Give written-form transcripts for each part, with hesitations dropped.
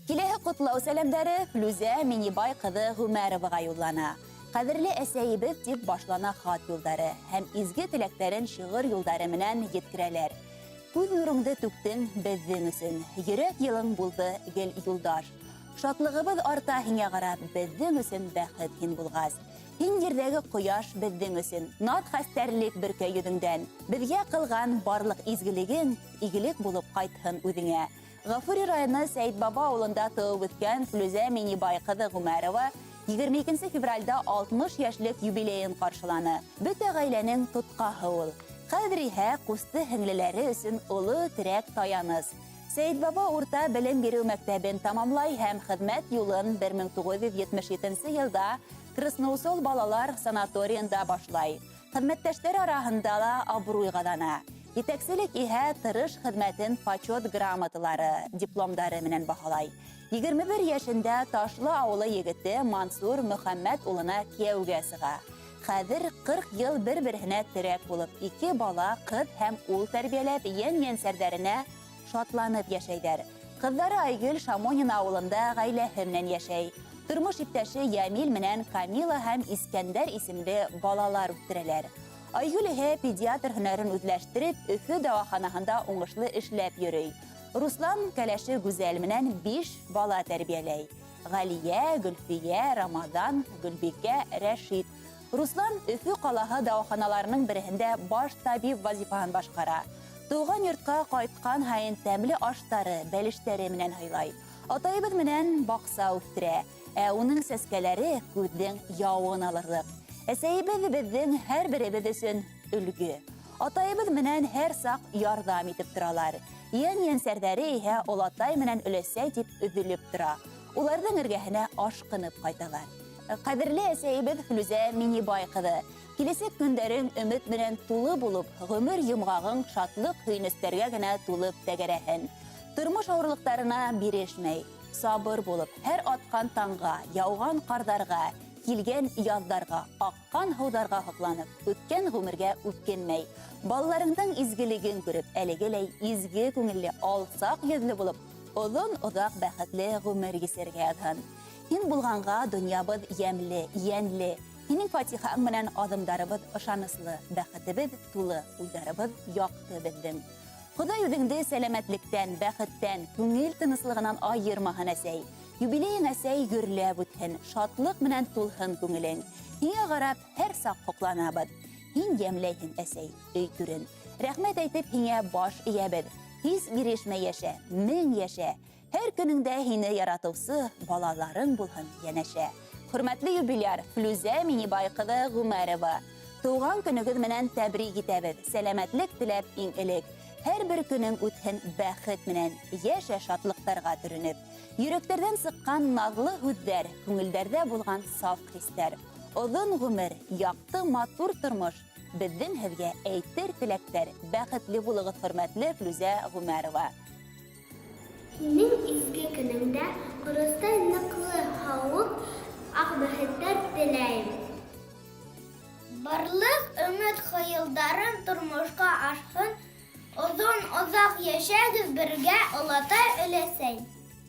Киләһе ҡотлау сәләмдәре Флүзә Минибай ҡыҙы Ғүмәроваға юллана. Ҡәҙерле әсәйебеҙ тип башлана хат юлдары һәм изге теләктәрен шиғыр юлдары менән еткерәләр. Күҙ нурыңды түктең беҙҙең өсөн, йөрәк йылың булды гел юлдаш. Шатлығыбыҙ арта һиңә ҡарап, беҙҙең өсөн бәхет һин булғас. Һин ерҙәге ҡояш беҙҙең өсөн, наҙ-хәстәрлек бөркә йөҙөңдән. Беҙгә ҡылған барлыҡ изгелегең игелек булып ҡайтһын үҙеңә. Ғафури районы Сәйетбаба ауылында тыуып үҫкән Флүзә Минибай ҡыҙы Ғүмәрова 22 нсе февральдә 60 йәшлек юбилейын ҡаршыланы. Бөтә ғаиләнең тотҡаһы ул. Хәҙер иһә ҡусты һеңлеләре өсөн оло терәк-таяныс. Сәйетбаба урта белем биреү мәктәбен тамамлай һәм хеҙмәт юлын 1977 нче елда Красноусол балалар санаторийында башлай. Хеҙмәттәштәре араһында ла абруй ҡаҙана. Етәкселек иһә тырыш хеҙмәтен Почет грамоталары, дипломдары менән баһалай. 21 йәшендә Ташлы ауылы егете Мансур Мөхәммәт улына кияүгә сыға. Хәҙер 40 йыл бер-береһенә терәк булып, ике бала, кыз һәм ул тәрбияләп, йән-йәнсәрҙәренә шатланып яшәйҙәр. Ҡыҙҙары Айгөл Шамонина ауылында ғаиләһе менән йәшәй. Тормош иптәше Ямил менән Камила һәм Искәндәр исемле балалар үҫтерәләр. Айгөл иһә педиатр һөнәрен үзләштереп, Өфө дәваханаһында уңышлы эшләп йөрөй. Руслан кәләше Гүзәл менән биш бала тәрбиәләй. Галия, Гөлфия, Рамазан, Гөлбикә, Рәшит. Руслан Өфө ҡалаһы дауаханаларының береһендә баш табип вазифаһын башҡара. Тыуған йортҡа ҡайтҡан һайын тәмле аштары, бәлештәре менән һыйлай. Атайыбыҙ менән баҡса үҫтерә, ә уның сәскәләре күҙҙең яуын алырлыҡ. Әсәйебеҙ беҙҙең һәр беребеҙ өсөн өлгө. Атайыбыҙ менән һәр саҡ ярҙам итеп торалар. Йән-йәнсәрҙәре иһә олатай менән өләсәй тип өҙөлөп тора. Уларҙың эргәһенә ашҡынып ҡайталар. Ҡәҙерле әсәйебеҙ Флүзә Минибай ҡыҙы, киләсәк көндәрең өмөт менән тулы булып, ғүмер йомғағың шатлыҡ-һөйөнөстәргә генә тулып тәгәрәһен. Тормош авырлыҡтарына бирешмәй, сабыр булып, һәр атҡан таңға, яуған ҡарҙарға, килгән яҙҙарға, аккан һыуҙарға һоҡланып, үткән ғүмергә үкенмәй, балаларыңдың изгелеген күреп, әлегеләй изге күңелле, алсаҡ йөҙлө булып, оҙон-оҙаҡ бәхетле ғүмер кисерергә яҙһын. Һин булғанға донъябыҙ ямьле, йәнле. Һинең фатихаң менән аҙымдарыбыҙ ышаныслы, бәхетебеҙ тулы, уйҙарыбыҙ яҡты беҙҙең. Хоҙай үҙеңде сәләмәтлектән, бәхеттән, күңел тыныслығынан айырмаһын, әсәй. Юбилеең, әсәй, гөрләп үтһен, шатлыҡ менән тулһын күңелең. Һиңә ҡарап, һәр саҡ һоҡланабыҙ. Һин йәмләйһең, әсәй, өй түрен. Рәхмәт әйтеп һиңә баш эйәбеҙ. Һис бирешмәй йәшә, мең йәшә. Һәр көнеңдә һине яратыусы балаларың булһын янәшә. Хөрмәтле юбиляр Флүзә Минибай кызы Гумәрова, туган көнегез менән тәбрик итәбез, сәламәтлек теләп иң элек. Һәрбер көнең үтһен бәхет менән, яшә шатлыктарга төренеп. Йөрәктәрдән сыккан назлы һүҙҙәр, күңелдәрҙә булган саф хистәр. Озын гомер, якты матур тормыш, безнең һеҙгә әйтер теләктәр. Бәхетле булыгыҙ, хөрмәтле Флүзә Гумәрова. Һинең изге көнеңдә ҡоростай ныҡлы һаулыҡ, ак бәхеттәр теләйем. Барлыҡ өмөт-хыялдарың тормошҡа ашһын, озон-озак йәшәгеҙ бергә, олатай-өләсәй.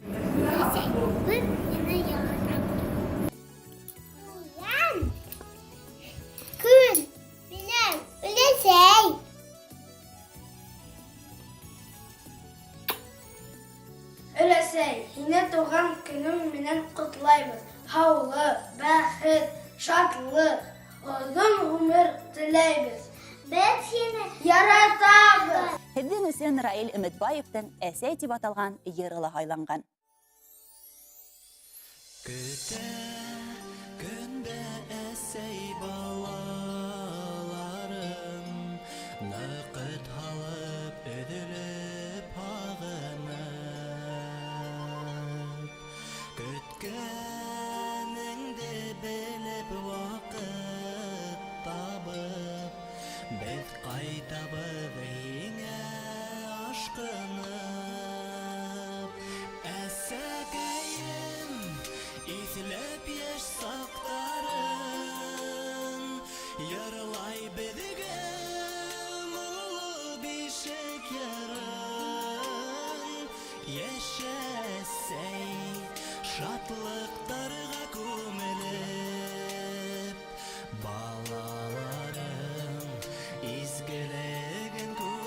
Өләсәй, беҙ һине яратабыҙ. Туған көн менән, өләсәй! Өләсәй, һине туған көнөң менән ҡотлайбыҙ. Һаулыҡ, бәхет, шатлыҡ, оҙон ғүмер теләйбеҙ. Беҙ һине яратабыҙ. Һеҙҙең өсөн Раил Өметбаевтың Әсәй тип аталған йыры ла һайланған. Көтә көндә әсәй балаларын, Ныҡыт һалып, өҙөлөп, һағынып. Көткәнеңде белеп, ваҡыт табып, Беҙ ҡайтабыҙ һиңә ашҡынып. Әсәкәйем, иҫләп йәш саҡтарын, Йырлай беҙгә моңло бишек йырын. Йәшә, әсәй! Шатлыҡтарға күмелеп, балаларың изгелеген күреп.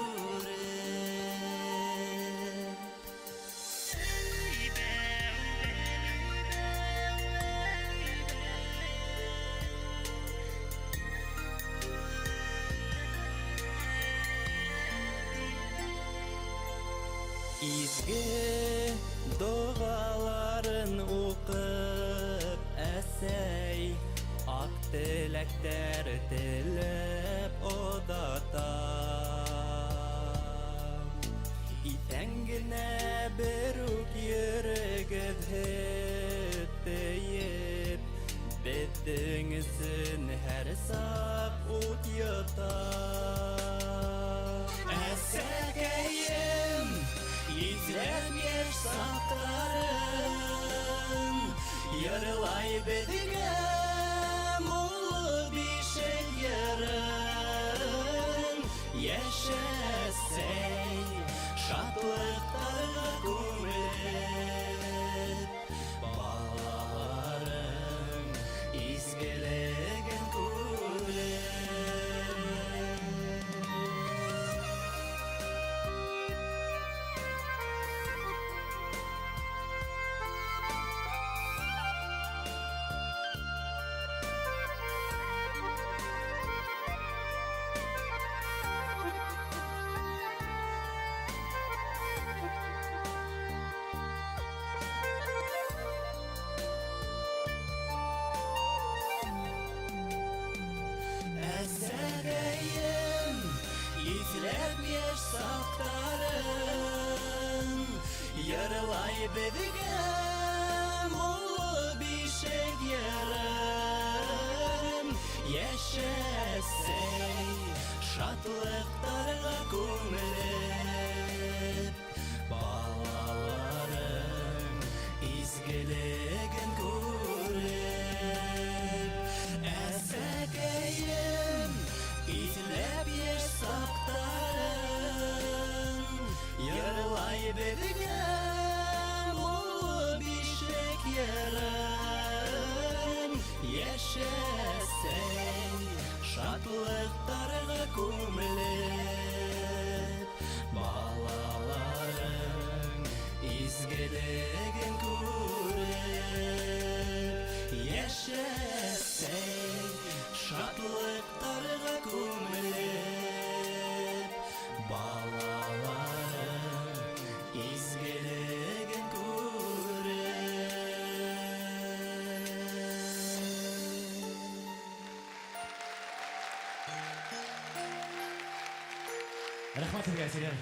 Изге доғаларын уҡып, әсәй, аҡ теләктәр теләп оҙата. Иҫән генә бер үк йөрөгөҙ һөт тейеп, беҙҙең өсөн һәр саҡ ут йота. Әсәкәйем, иҫләп йәш саҡтарын, йырлай беҙгә моңло бишек йырын. Йәшә, әсәй, шатлыҡтарға күмелеп, балаларың изгелеген күреп. Әсәкәйем, иҫләп йәш саҡтарын, йырлай беҙгә моңло бишек йырын. Йәшә, әсәй, шатлыҡтарға күмелеп, балаларың изгелеген күреп. Әсәкәйем, иҫләп йәш саҡтарын, йырлай беҙгә моңло бишек йырын. Йәшә, әсәй, шатлыҡтарға күмелеп, балаларың изгелеген күреп. Йәшә, әсәй, шатлыҡтарға күмелеп, балаларың изгелеген күреп. Рәхмәт һеҙгә, әсәйләр.